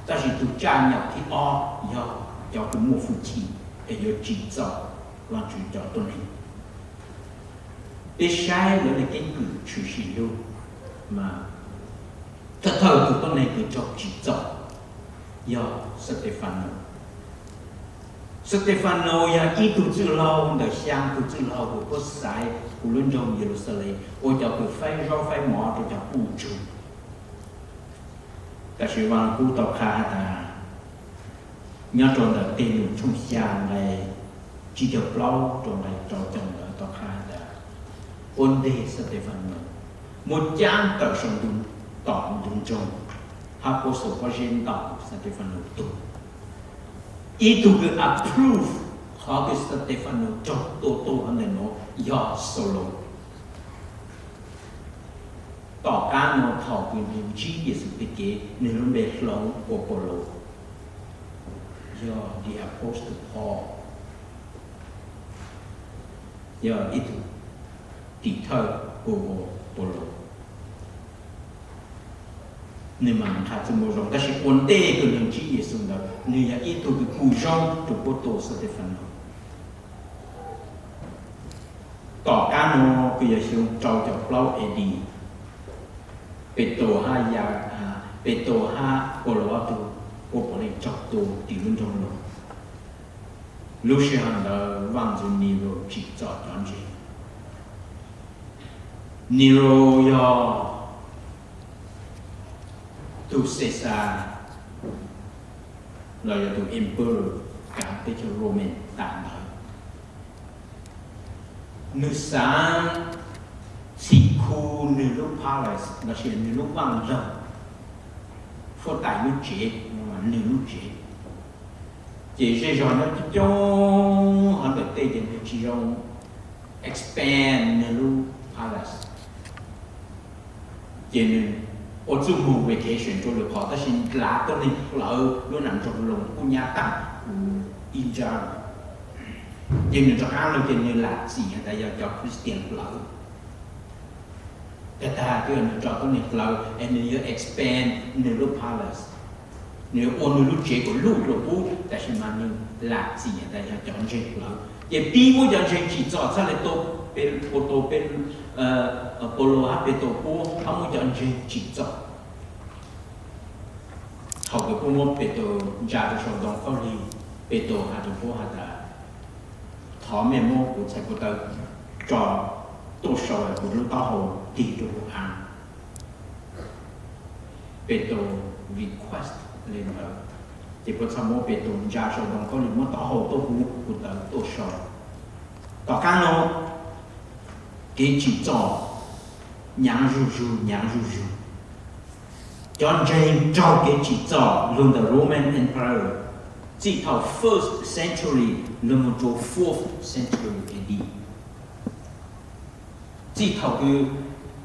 Tab sis tus tsa nyom thib ob yog cov kws muaj hwj chim es yuav tsim txom Vaajtswv cov tuab neeg. Peb saib lawv le keeb kwm tshwm sim lug mas thawj thawj tus tuab neeg kws raug tsim txom yog Xatefanas. Xatefanas yog ib tug txwj laug ntawm xyaa tug txwj laug kws puab xaiv huv lub nroog Yeluxalees ua cov kws faib zaub faib mov rau cov puj ntsug. Tab sis Vaaj Lug Kub tau qha has tas, nyob rau ntawm Teg Num tshooj xyaa nqai tsib caug plaub rau nqai rau caum ntawd tau qha has tas, ua ntej Xatefanas muab caab tawm sau ntu tom ntug nroog, hab puab xuas pob zeb ntaus Xatefanas tuag. Ib tug kws approve qhov kws Xatefanas raug tua tuag ntawm nuav yog Xaulos. Tom qab nuav thaum kws nwg ntsib Yexus teg kev nwg lub npe hloov ua Paulus, yog the Apostle Paul, yog ib tug tim thawj hu ua Paulus. Nwg mas nqha txuj moo zoo, tab sis ua ntej kws nwg ntsib Yexus ntawd nwg yog ib tug kws kuj zoo rua puab tua Xatefanas. Tom qab nuav kws yog xyoo rau caum plaub A D, Petus hab Ya, Petus hab Paulus ob tug ua puav leej raug tua tim lub nroog Loos. Lub sij hawm ntawd Vaaj Ntxwv Nero tsim txom cov ntseeg. Nero yog tug Xexas los yog tug emperor kaav teb chaws Roman tas ntawd. Nwg xaav txhim khu nwg lub palace lossis nwg lub vaaj loog, huab tais lub tsev, nwg lub tsev. Ces zej zog nyob coob coob hov ntawm tej ces nwg tsis zoo expand nwg lub palace. Ces nwg ua txuj moog vacation rua lwm qhov, tab sis lav tuab neeg hlawv lub nam nroog Loos kub nyab taag huv ib ntsab. Ces nwg rov qaab lug ces nwg lam txim has tas yog cov Christian hlawv. Tag tag twb yog nwg cov tuab neeg hlawv es nwg yuav expand nwg lub palace, nwg yuav ua nwg lub tsev kom luj dlua pub, tab sis mas nwg lam txim has tas yog cov ntseeg hlawv. Ces pib muab cov ntseeg tsim txom txhaj le tua, ua tua Paulus hab Petus puab, hab muab cov ntseeg tsim txom. Thaum kws puab muab Petus ntsa rua sau ntoo khaub lig, Petus has rua puab has tas, thov mej muab kuv txhais ko taw tso tuaj sau kuv lub taub hau tig rua huv av. Petus request le ntawd, ces puab txhaj muab Petus ntsa sau ntoo khaub lig muab taub hau tuaj huv kuv taw tuaj sau. Tom qab nuav kev tsim txom nyaav zuj zug nyaav zuj zug. Cov ntseeg raug kev tsim txom lug ntawm Roman Empire txij thaum first century lug moog rua fourth century A D. Txij thaum kws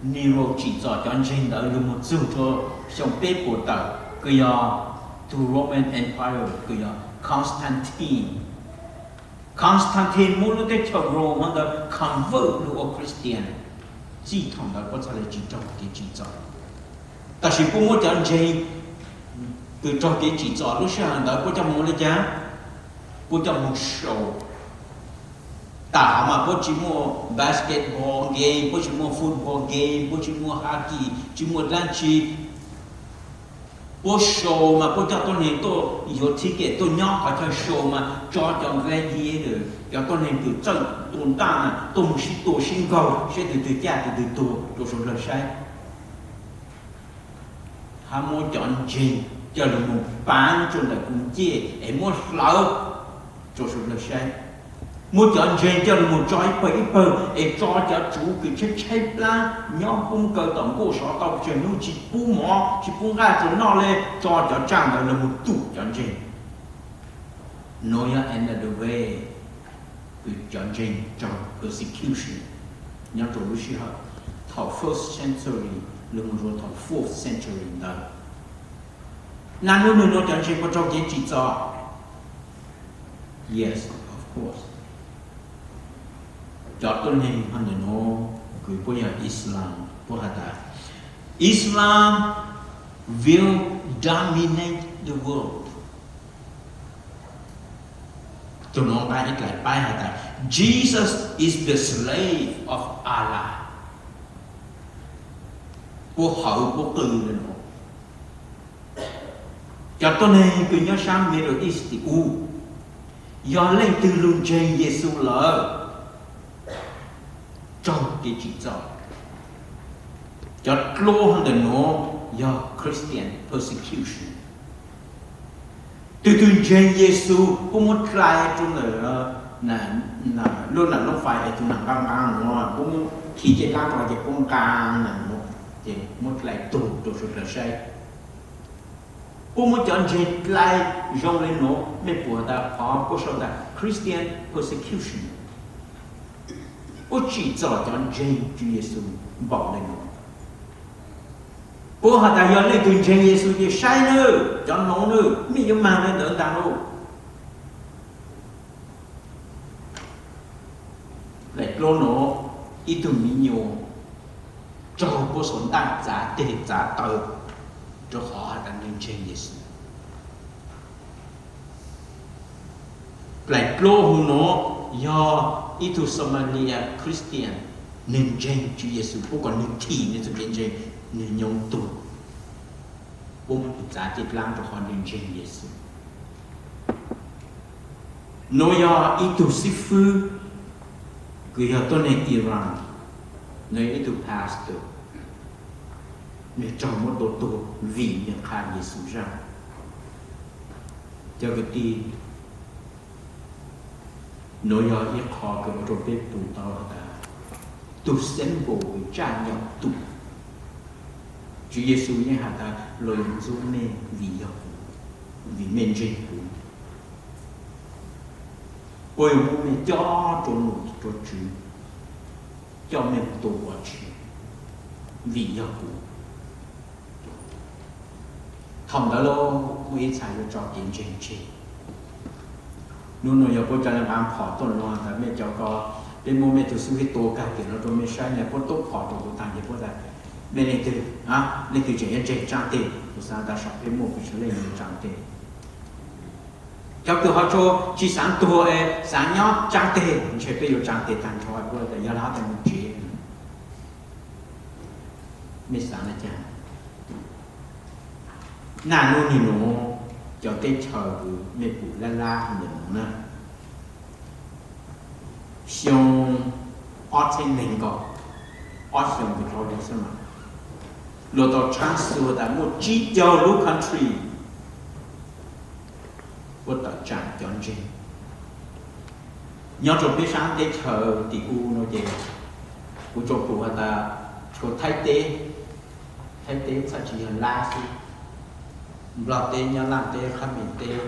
Nero tsim txom cov ntseeg ntawd lug moog txug rua xyoo peb puas tawm kws yog tug Roman Empire kws yog Constantine. Constantine muab lub teb chaws Rome ntawd convert lug ua Christian. Txij thaum ntawd puab txhaj le tsis raug kev tsim txom. Tab sis puab muab cov ntseeg kws raug kev tsim txom lub sij hawm ntawd puab coj moog ua le caag? Puab coj moog sau. Tam hov mas puab tsis muaj basketball game, puab tsis muaj football game, puab tsis muaj hockey, tsis muaj dlaab tsi. Puab sau mas puab coj tuab neeg tuaj yuav ticket tuaj nyob qhov chaw sau mas tso cov gladiator, cov tuab neeg kws txawj tua ntaj mas tuaj moog sib tua sib nkaug saib twg twg caj twg twg tuag rua suav dlawg saib. Hab muab cov ntseeg coj lug moog paav rua ntawm kws ncej es muab hlawv rua suav dlawg saib. Muab cov ntseeg coj lug moog tso ib pawg ib pawg es tso cov tsuv kws tshaib tshaib plab nyob pub kaw tom nkuaj sov tau tsawg nub tsis pub mov tsis pub nqaj rua noj le, tso cov tsaaj ntawd lug moog tum cov ntseeg. Nuav yog another way kws cov ntseeg raug persecution nyob rua lub sij hawm thaum first century lug moog rua thaum fourth century ntawd. Naj nub nwg nuav cov ntseeg puas raug kev tsim txom? Yes, of course. Cov tuab neeg hov ntawm nuav kws puab yog Islam puab has tas, Islam will dominate the world. Tus nuav nqa ib dlaim paib has tas, Jesus is the slave of Allah. Puab hawv puab qw le nuav. Cov tuab neeg kws nyob saab Middle East tim u, yog leej twg lug ntseeg Yexus lawm, raug kev tsim txom. Cov dluab ntawm nuav yog Christian persecution. Tug tug ntseeg Yexus puab muab dlai rua ntawm lub nam lub fais es tug nam nqaa nqaa nuav, puab muab khi caj dlaab rua ces puab nqaa nam nuav, ces muab dlai tug rua suav dlawg saib. Puab muab cov ntseeg dlai zoo le nuav, mej pum has tas qhov puab sau tas Christian persecution, puab tsim txom cov ntseeg Tswv Yexus npaum le nuav. Puab has tas yog leej twg ntseeg Yexus ces saib nawb, cov nuav nawb, mej yuav mag le ntawd ntag lauj. Dlaim dluab nuav, ib tug miv nyuas raug puab sau ntaj txav teg txav taw rua qhov has tas nwg ntseeg Yexus. Dlaim dluab huv nuav yog ib tug Somalia Christian, nwg ntseeg Tswv Yexus, puab kom nwg thim nwg txuj kev ntseeg, nwg nyob tug, puab muab txav caj dlaab rua qhov nwg ntseeg Yexus. Nuav yog ib tug xib fwb kws yog tuab neeg Iran, nwg yog ib tug pastor, nwg raug muab tua tuag vim nwg qha Yexus zaj. Cov kwv tij, nuav yog ib qho kws ua rua peb pum tau has tas tug symbol kws tsaaj nyom tug. Tswv Yexus yeej has tas, luas yuav ntxub mej vim yog kuv, vim mej ntseeg kuv. Puab yuav muab mej cob rua num rua tswv, coj mej mus tua pov tseg vim yog kuv. Thaum ntawd lauj, muaj ib txhais yuav tso kev ntseeg tseg. Nub nua yog puab cov le nqaa phom tuaj nua tas mej cov ko, peb muab mej tug xib fwb tua kag kiag no rua mej saib na, puab tub phom rua kuv taag ces puab tas, mej leej twg, leej twg tseem yuav ntseeg tsaam teg? Kuv xaav tas saum peb muaj kuv tsis leej yuav tsaam teg. Cov kws ho tsis xaav tuag es xaav nyob tsaam teg, ntshe peb yuav tsaam teg taag nrho, puab tas yog le hov tas mus tsev. Mej xaav le caag? Naj nub nwg nuav, cov teb chaws kws mej pum lab lab ntawm nuav na, xyoo ob txheeb neeg nkaus, ob xyoo kws dhau los xwb mas, luag tau tshaab xua tas muaj tsib caug lub country puab tawm tsaam cov ntseeg. Nyob rua peb saab teb chaws tim u no ces kuv tsuas pum has tas tshuav Thaib teb, Thaib teb txhaj tsis yog lab xwb, Nplog teb, Nyab Laj teb, Qhab Mem teb,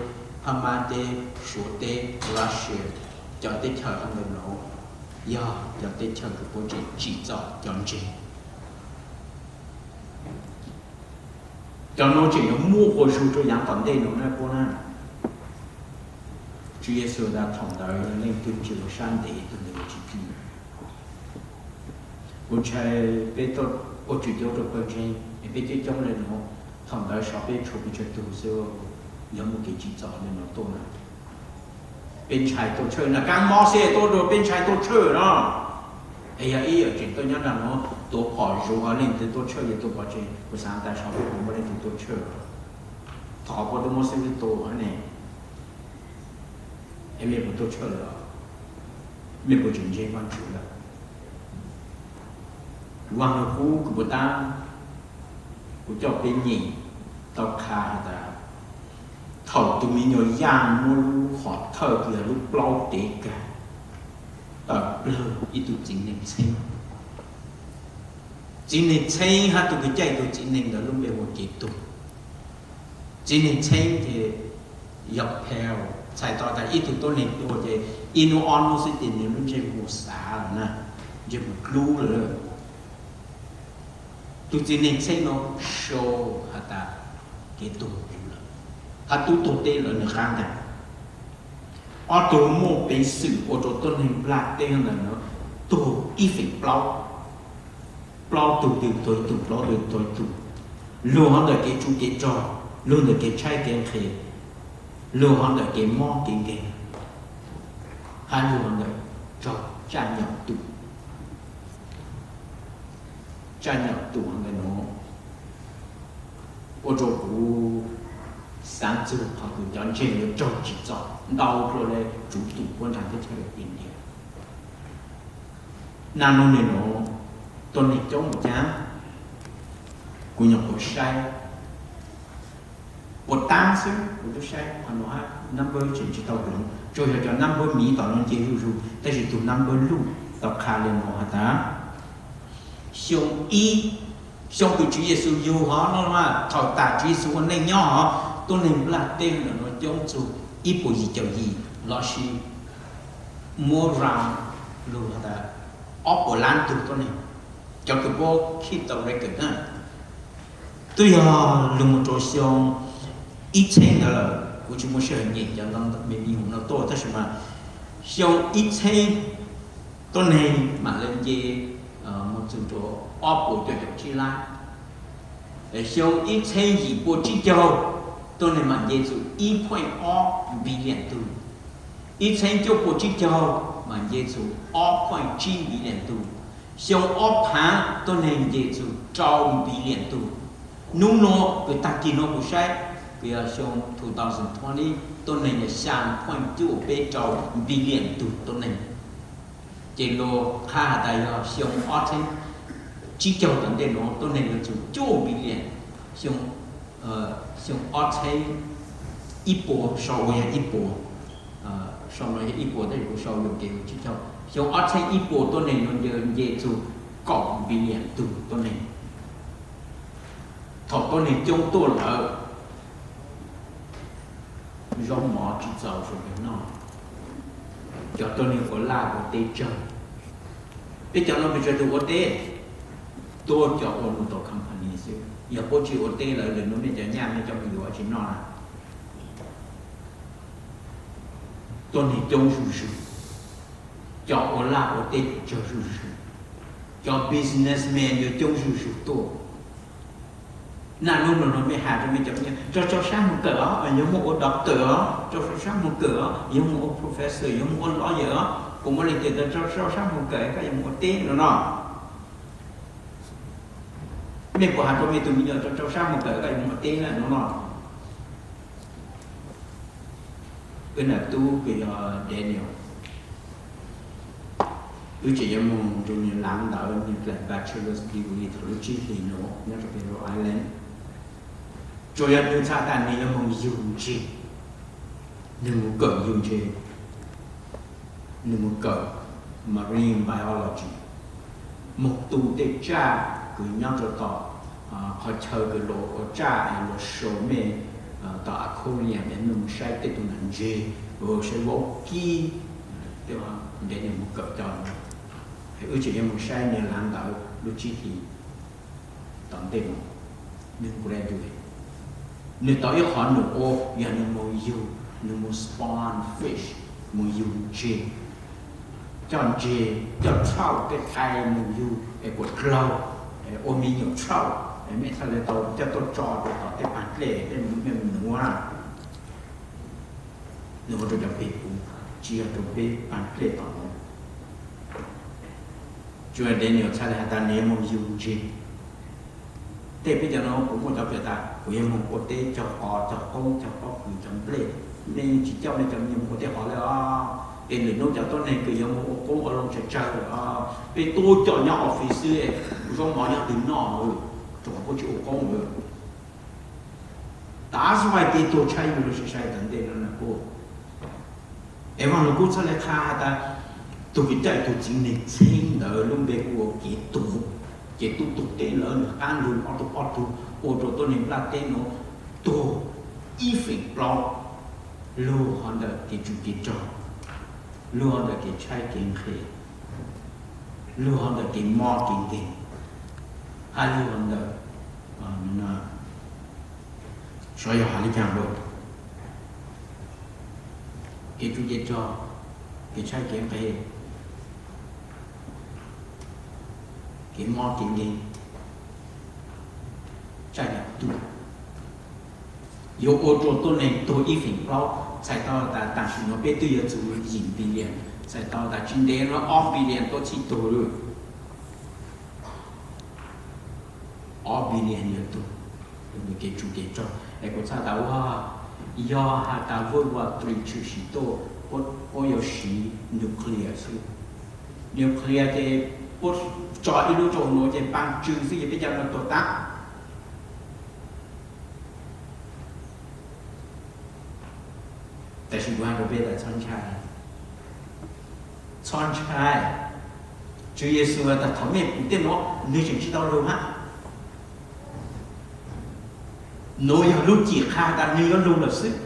Phab Mab teb, Suav teb, Russia, cov teb chaws hov ntawm nuav yog cov teb chaws kws puab tseem tsim txom cov ntseeg. Cov nuav tseem yuav muaj quas zug rua yaav tom ntej nuav na puab na. Tswv Yexus tas thaum ntawd yog leej twg tsis ua sab ntev tug ntawd yuav tsis txwj. Kuv ntshai peb ua tswv coob rua pawg ntseeg es peb coob coob le nuav, thaum ntawd xyov peb tshuav pes tsawg tug xwb, yog muaj kev tsim txom le nuav tuaj na. Peb ntshai tuaj tshawj na, kaab mob xwb tuaj rua peb ntshai tuaj tshawj no. Es yog ib yam tseem tuaj nyob nraag nuav, tuav phom zuv hov leej twg tuaj tshawj yog tuaj pov tseg, kuv xaav tas xyov puab puas muaj leej twg tuaj tshawj. Thov puab tuaj muab xib fwb tua hab ne, es mej puas tuaj tshawj lawm? Mej puas tseem ntseeg Vaajtswv lawm? Vaaj Lug Kub kws puas tab, kuv coj peb nyeem tau qha has tas, thaum tug miv nyuas yaaj muab lub hom thawj kws yog lub plaub tev kag tawm plawg ib tug txiv neej txheeb. Txiv neej txheeb hab tug kws caij tug txiv neej ntawd lub npe hu ua Kev Tug. Txiv neej txheeb ces yog pale, txhais tau tas ib tug tuab neeg tuag ces ib hnub ob hnub xwb ces nwg lub ntsej muag xav lawm na, ntsej muag dlub lawm. Tug txiv neej txheeb no show has tas kev tuag lawm, hab tub tuag teb lawm nws qab ntag. Ob tug muaj peev xwm ua rua tuab neeg nplaj teb ntawm nuav tuag ib feem plaub, plaub tug twg tuag ib tug, plaub tug tuag ib tug. Luag hov ntawm kev tsum kev rog lug ntawm kev tshaib kev nqhis, lug hov ntawm kev mob kev nkeeg, hab lug hov ntawm tsaug tsaj nyom tus, tsaj nyom tus ntawm nuav ua rua kuv xaav txug qhov kws cov ntseeg yuav raug tsim txom ntau dlua le tsuv tus puab nraag teb chaws India. Naj nub nwg nuav tuab neeg coob ua caag, kuv nyuam qhuav saib puas taab xwb, kuv tub saib qhov nuav hab number tseem tsis tau doog, tsuas yog cov number miv tom nuav nce zuj zug, tab sis tug number luj tau qha le nuav has tas xyoo ib, xyoo kws Tswv Yexus yug hov no, thaum tas Tswv Yexus ua neej nyob hov, tuab neeg nplaj teb ntawm nuav coob txug ib puas yim caum yim lossis muab round lug has tas ob puas lab tug tuab neeg, cov kws puab keep tau record na. Twb yog lug moog rua xyoo ib txheeb ntawd lawm, kuv tsis muaj sij hawm nyem cov me me nyuam no tuaj, tab sis mas xyoo ib txheeb tuab neeg mam le nce moog txug rua ob puas cuaj caum tsib lab. Xyoo ib txheeb yim puas tsib caug tuab neeg mam nce txug ib point ob billion tug. Ib txheeb cuaj puas tsib caug mam nce txug ob point tsib billion tug. Xyoo ob phaav tuab neeg nce txug rau billion tug. Nub nuav kws taag kig nuav kuv saib, kws yog xyoo two thousand twenty, tuab neeg yog xyaa point cuaj peb rau billion tug tuab neeg. Ces luag qha has tas yog xyoo ob txheeb tsib caug tom ntej nuav tuab neeg yuav txug cuaj billion. Xyoo, xyoo ob txheeb ib puas, sau ua yog ib puas, sau no yog ib puas tab sis kuv sau yuam kev ua tsib caug. Xyoo ob txheeb ib puas tuab neeg yuav nce txug kaum billion tug tuab neeg. Thaum tuab neeg coob tuaj lawm, zaub mov tsis txaus rua peb noj, cov tuab neeg ua laj ua teb tsawg. Peb cov no peb tsawg tug ua teb? Tuab cov ua motor company xwb. Yog puab tsis ua teb lawm, lwm nub nej cov nyaj nej coj mus yuav tsi noj na? Tuab neeg coob zuj zug, cov ua laj ua teb tsawg zuj zug, cov businessman yuav coob zuj zug tuaj. Naj nub no mej has rua mej cov me nyuam rau rau sab moog kawm os, yuav moog ua doctor os, rau rau sab moog kawm os, yuav moog ua professor, yuav moog ua lawyer os, kuv muaj leej twg tas rau rau sab moog kawm koj yuav moog ua teb no no? Mej puas has rua mej tug me nyuam rau rau sab moog kawm koj yuav moog ua teb na no no? Wb nam tub kws yog Daniel, wb tseem yuav moog rua nwg laav ntawv nwg dlaim bachelor's degree thaum lub tsib hlis nuav nyob rua peg Rhode Island. Tsuas yog nwg txhaj tas nwg yuav moog yug ntseg, nwg moog kawm yug ntseg, nwg moog kawm marine biology, moog tu tej tsaj kws nyob rua tom qhov chaw kws luag ua tsaj es luag sau mej tom aquarium es mej moog saib tej tug nam ntseg, saib vaub kib, tej ntev nwg moog kawm cov, wb tseem yuav moog saib nwg laav ntawv lub tsib hlis tom ntej no, nwg graduate. Nwg tau ib qhov nwg ua yog nwg moog yug, nwg moog spawn fish, moog yug ntseg, coj ntseg, coj trout tej thais moog yug es kuas dlaug, ua me nyuam trout, mej txhaj le tau coj tuaj tso rua tom tej paag dlej, mej moog nuav na. Nwg ua rua cov peg puv, tsi yog rua peb paag dlej tom nuav. Tsuas Daniel txhaj le has tas nwg yuav moog yug ntseg. Tej peb cov nuav kuv muaj cov piam tas kuv yuav moog ua teb cog qos cog qoob cog pob kws cog nplej. Mej tsi coj mej cov me nyuam moog ua teb qos le os. Es lwm nub cov tuab neeg kws yuav moog ua qoob ua loo tsawg tsawg le os, peb tuab coj nyob office xwb, zaub mov nyob twg noj, rua qhov puab tsi ua qoob. That's why tej tug tshaib yuav lug sai sai tom ntej no na kuj. Es Vaaj Lug Kub txhaj le qha has tas tug kws coj ib tug txiv neeg txheeb ntawd lub npe hu ua Kev Tug. Ces tub tug teb lawm nwg qaab lug ob tug ob tug ua rua tuab neeg nplaj teb nuav tuag ib feem plaub, lug hov ntawm kev tsum kev rog, lug hov ntawm kev tshaib kev nqhis, lug hov ntawm kev mob kev nkeeg, hab lug hov ntawm, xyov yog has le caag lawm, kev tsum kev rog, kev tshaib kev nqhis, kev mob kev nkeeg, tsaj nyom tus. Yuav ua rua tuab neeg tuag ib feem plaub, txhais tau tas tam sim nuav peb twb yuav txug yim billion, txhais tau tas tsis ntev nuav ob billion tuab txhij tuag lawm. Ob billion yuav tuag, kev tsum kev tsaug. Es kuv txhais tas ua, yog has tas World War Three tshwm sim tuaj, puab yuav siv nuclear xwb. Nuclear ces puab tso ib lub rau nuav ces npaa tsw xwb ces peb cov nuav tuag tag. Tab sis kuv has rau peb tas txhob ntshai, txhob ntshai. Tswv Yexus has tas thaum mej pum tej nuav nwg tseem tsis tau lug hab. Nuav yog lub cim qha tas nwg yuav lug lawm xwb,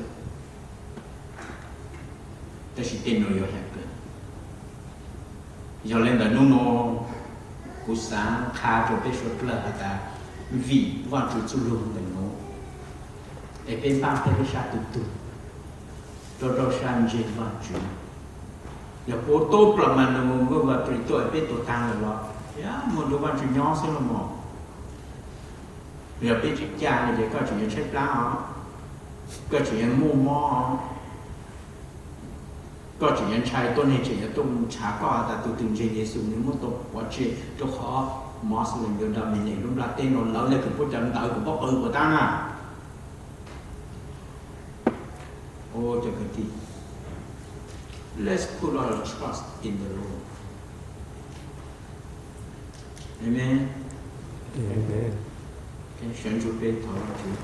tab sis tej nuav yuav has kawg. Yog le ntawd nub nuav kuv xaav qha rua peb suav dlawg has tas vim Vaajtswv txuj lug ntawm nuav es peb npaaj peb sab tug tug rua rau sab ntseeg Vaajtswv. Yog puab tub plaws mas nwg mus World War Three tuaj es peb tuag taag lawm los, yog muaj nrug Vaajtswv nyob xwb los mas. Yog peb tsi ca no ces koj tseem yuav tshaib plab os, koj tseem yuav muaj mob os, koj tseem yuav ntshai tuab neeg tseem yuav tuaj nrhav koj tas tug twg ntseeg Yexus nwg muab tau pov tseg rua qhov Muslim yuav dominate lub nplaj teb no, lawv le kws puab cov ntawv kws puab qw puas tab na. Cov kwv tij, let's put our trust in the Lord. Amen. Sawv ntsug peb thov Vaajtswv.